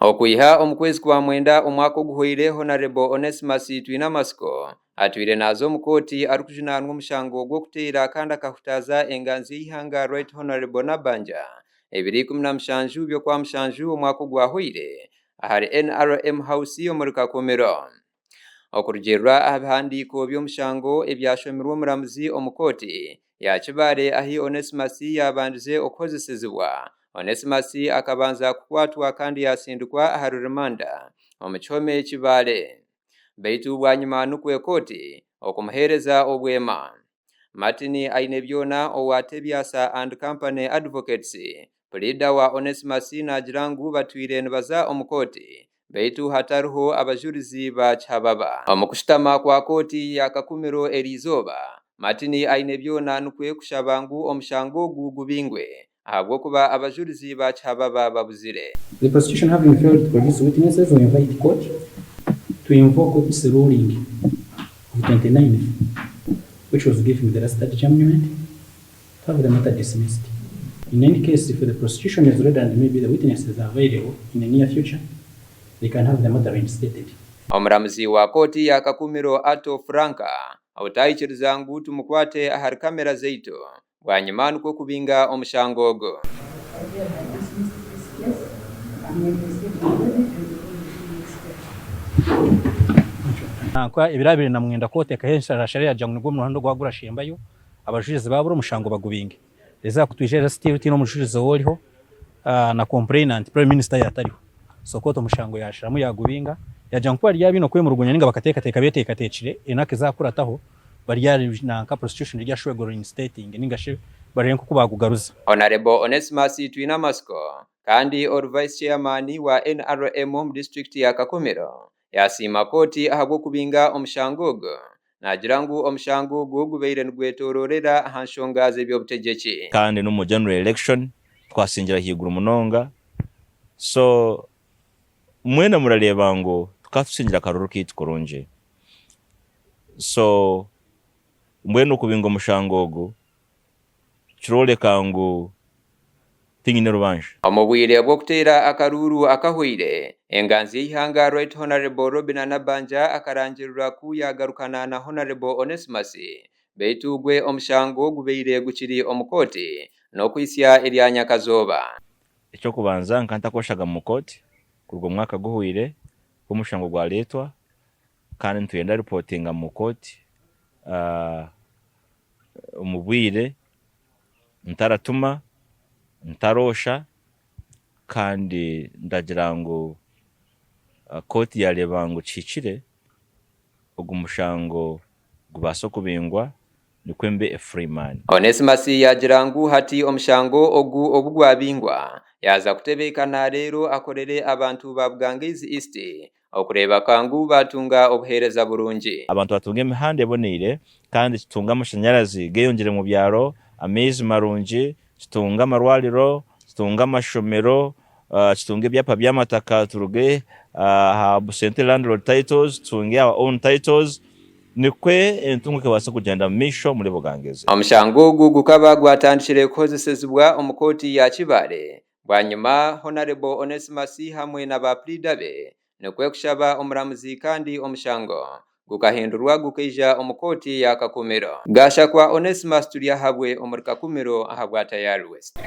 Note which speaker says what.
Speaker 1: Okwiha omu kwezi kwa mwenda omwaka oguhweire, Honarebo Onesmus Twinamatsiko atwire naaza omu kooti arikujunaanwa omushango gw'okuteera kandi akahutaaza enganzi y'eihanga Right Honarebo Nabbanja ebiro 17 by'Okwamushanju omwaka ogwahweire ahari NRM House omuri Kakumiro. Okurugiirira aha bihandiiko by'omushango ebyashomirwe omuramuzi omu kooti ya Kibaale ahi Onesmus yaabandize okuhozesezibwa, Onesmus akabanza kukwatwa kandi yaasindikwa ahari rimanda omu kihome Kibaale. Beitu bwanyima nikwo kooti okumuheereza obwema. Martin Ainebyona owa Tebyasa and Company Advocates, puriida wa Onesmus naagira ngu batwire nibaza omu kooti beitu hatariho abajurizi ba kihababa. Omu kushutama kwa kooti ya Kakumiro eriizooba, Martin Ainebyona nikwo kushaba ngu omushango ogu gubingwe ahabw'okuba abajurizi ba kihababa babuzire.
Speaker 2: The prosecution having failed to produce witnesses, we invite court to invoke its ruling of 29th, which was giving the last adjournment, to have the matter dismissed. In any case, if the prosecution is ready and maybe the witnesses are available in the near future, they can have the matter reinstated.
Speaker 1: Omuramuzi wa kooti ya Kakumiro Ato Frank otahikiriza ngu tumukwate ahari kamera zaitu bwanyima nikwo kubinga omushango ogu.
Speaker 3: I hereby dismiss this case and when the state is ready, I will go to the next step.
Speaker 4: Nanka ebiro 29 kooti ekaha ensharaashara yagira ngu nigwo muhanda ogwagurashembayo abajurizi babura omushango bagubinge. Reero kutwija era still tihaine omujurizi oriho na complainant prime minister yatariho. So kooti omushango yasharamu yagubinga yagira ngu ku baryaaba baine okwemurugunya ninga bakateekateeka beteekateekire enaku ezakurataho barya nanka prosecution eryashuba reinstating ninga shi bareebe nk'oku bagugaruza.
Speaker 1: Honarebo Onesmus Twinamatsiko kandi ori Vice Chairman wa NRM omu disiturikiti ya Kakumiro yasiima kooti ahabw'okubinga omushango ogu. Naagira ngu omushango ogu gubaire nigwetororera aha nshonga z'eby'obutegyeki.
Speaker 5: Kandi n'omu general election twasingira ahaiguru munonga so mwena murareeba ngu tukaba tusingira akaruru kaitu kurungi so mbwenu okubinga omushango ogu kiroreka ngu tinyine rubanja.
Speaker 1: Omu bwire bw'okuteera akaruuru akahweire, enganzi y'eihanga Right Honarebo Robinah Nabbanja akarangirira ku yaagarukana na Honarebo Onesmus beitu gwe omushango gubaire gukiri omu kooti n'okuhitsya erya nyakazooba.
Speaker 5: Eky'okubanza nka ntakoshaga mu kooti kuruga omu mwaka guhweire obu omushango gwareetwa kandi nitwenda ripotinga mu kooti omu bwire ntaratuma, ntaroosha kandi ndagira ngu kooti yaareeba ngu kihikire ogu mushango gubaase kubingwa nikwo mbe a free man.
Speaker 1: Onesmus yaagira ngu hati omushango ogu obu gwabingwa, yaaza kutebeekana reero akorere abantu ba Bugangaizi East okureebeka ngu baatunga obuheereza burungi.
Speaker 5: Abantu batunge emihanda eboneire kandi tutunge amashanyarazi geyongyere omu byaro, amaizi marungi, tutunge amarwariro, tutunge amashomero, tutunge ebyapa by'amataka turuge aha busente landlord titles tutunge our own titles nikwo entunguka ebaase kugyenda omu maisho omuri Bugangezi.
Speaker 1: Omushango ogu gukaba gwatandikire kuhozesezibwa omu kooti ya Kibaale Bwanyima, Honarebo Onesmus hamwe na ba puriida be nikwo kushaba omuramuzi kandi omushango gukahindurwa gukaija omu kooti ya Kakumiro. Gashakwa Onesmus Turyahabwe omuri Kakumiro ahabwa Tayari West.